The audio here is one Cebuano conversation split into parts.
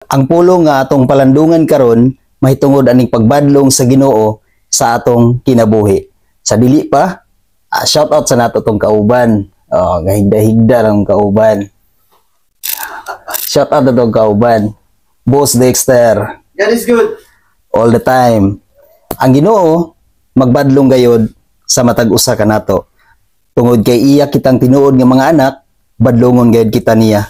Ang pulong nga atong palandungan karon mahitungod aning pagbadlong sa Ginoo sa atong kinabuhi. Sa dili pa, shout out sa nato tong kauban. Oh, gahigda-higda lang kauban. Shout out na tong kauban. Boss Dexter. God is good. All the time. Ang Ginoo magbadlong gayod sa matag usa kanato. Tungod kay iya kitang tinuod nga mga anak, badlongon gayud kita niya.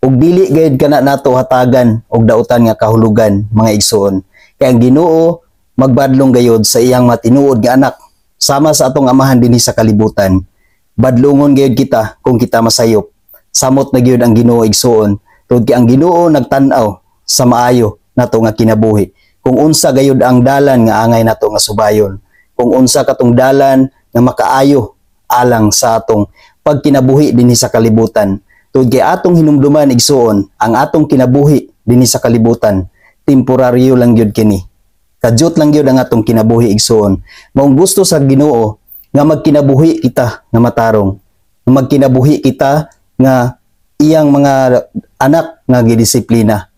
Ug dili gayud kana nato hatagan og dautan nga kahulugan, mga igsoon. Kay ang Ginoo magbadlong gayud sa iyang matinuod nga anak sama sa atong amahan dinhi sa kalibutan. Badlongon gayud kita kung kita masayop. Samot na gyud ang Ginoo, igsoon. Tungod kay ang Ginoo nagtan-aw sa maayo nato nga kinabuhi. Kung unsa gayud ang dalan nga angay nato nga subayon. Kung unsa katong dalan nga makaayo alang sa atong pagkinabuhi dinhi sa kalibutan. Tungod kay atong hinumduman, igsuon, ang atong kinabuhi dinhi sa kalibutan, temporaryo lang gyud kini. Kadyot lang gyud ang atong kinabuhi, igsuon. Maong gusto sa Ginoo nga magkinabuhi kita nga matarong. Nga magkinabuhi kita nga iyang mga anak nga gidisiplina.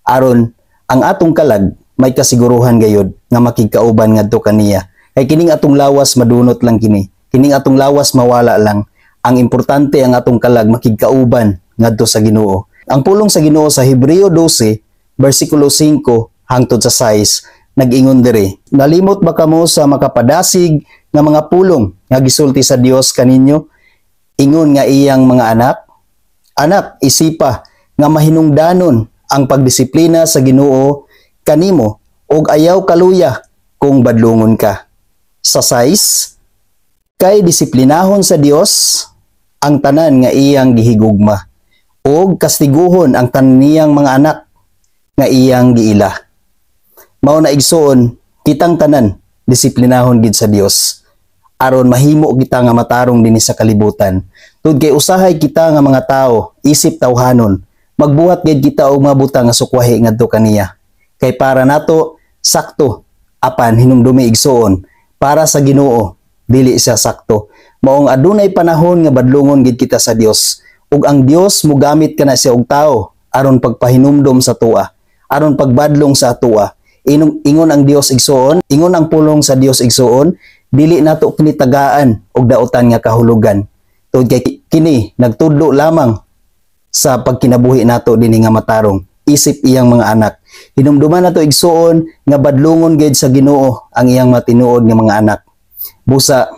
Aron ang atong kalag may kasiguruhan gayud nga makigkauban ngadto kaniya. Kay kining atong lawas, madunot lang kini. Kining atong lawas, mawala lang. Ang importante, ang atong kalag makigkauban ngadto sa Ginoo. Ang pulong sa Ginoo sa Hebreo 12 bersikulo 5 hangtod sa 6 nag-ingon diri. "Nalimot ba kamo sa makapadasig nga mga pulong nga gisulti sa Dios kaninyo ingon nga iyang mga anak? Anak, isipa nga mahinungdanon ang pagdisiplina sa Ginoo kanimo ug ayaw kaluya kung badlungon ka." Sa 6, "Kay disiplinahon sa Dios ang tanan nga iyang gihigugma ug kastiguhon ang tanan niyang mga anak nga iyang giila." Mao na, igsoon, kitang tanan disiplinahon gid sa Dios aron mahimo kita nga matarong dinhi sa kalibutan. Tud kay usahay kita nga mga tao, isip tawhanon, magbuhat gid kita og mga butang nga sukwahi ngadto kaniya. Kay para nato sakto, apan hinumdumi, igsoon, para sa Ginoo dili siya sakto. Maong adunay panahon nga badlungon gid kita sa Dios ug ang Dios mugamit kana siya og tao aron pagpahinumdom sa atoa, aron pagbadlong sa atoa. Inong, ingon ang Dios, igsoon, ingon ang pulong sa Dios, igsoon, dili nato kini tagaan og dautan nga kahulugan. Tungod kay kini nagtudlo lamang sa pagkinabuhi nato dinhi nga matarong isip iyang mga anak. Hinumduman nato, igsoon, nga badlungon gayud sa Ginoo ang iyang matinuod nga mga anak. Busa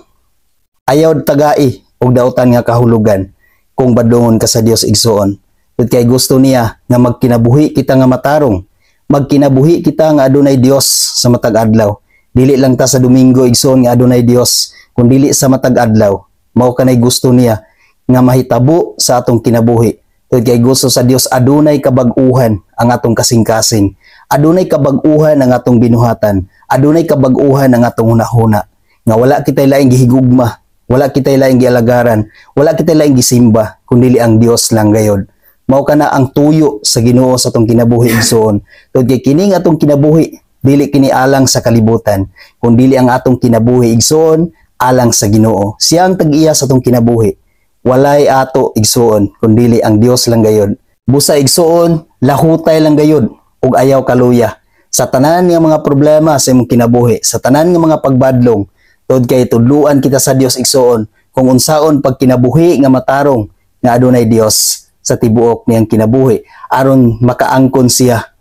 ayaw tagai og dautan nga kahulugan kung badlungon ka sa Dios, igsoon. Tungod kay gusto niya nga magkinabuhi kita nga matarong, magkinabuhi kita nga adunay Dios sa matag adlaw. Dili lang ta sa Domingo, igsoon, nga adunay Dios, kun dili sa matag adlaw. Mao kanay gusto niya nga mahitabo sa atong kinabuhi. Tungod kay gusto sa Dios adunay kabag-uhan ang atong kasing-kasing. Adunay kabag-uhan ang atong binuhatan. Adunay kabag-uhan ang atong hunahuna. Nga wala kitay laing gihigugma, wala kitay laing gialagaran, wala kitay laing gisimba, kundi ang Dios lang gayod. Mao kana ang tuyo sa Ginoo sa atong kinabuhi, igsoon. Tungod kay kining atong kinabuhi, dili kini alang sa kalibutan, kundi ang atong kinabuhi, igsoon, alang sa Ginoo. Siya ang tag-iya sa atong kinabuhi. Walay ato, igsoon, kundi ang Dios lang gayod. Busa, igsoon, lahutay lang gayod ug ayaw kaluya sa tanan nga mga problema sa imong kinabuhi, sa tanan nga mga pagbadlong, tungod kay tudluan kita sa Dios, igsoon, kung unsaon pagkinabuhi nga matarong nga adunay Dios sa tibuok niyang kinabuhi aron makaangkon siya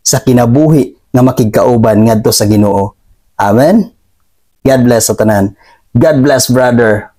sa kinabuhi nga makigkauban ngadto sa Ginoo. Amen. God bless sa tanan. God bless, brother.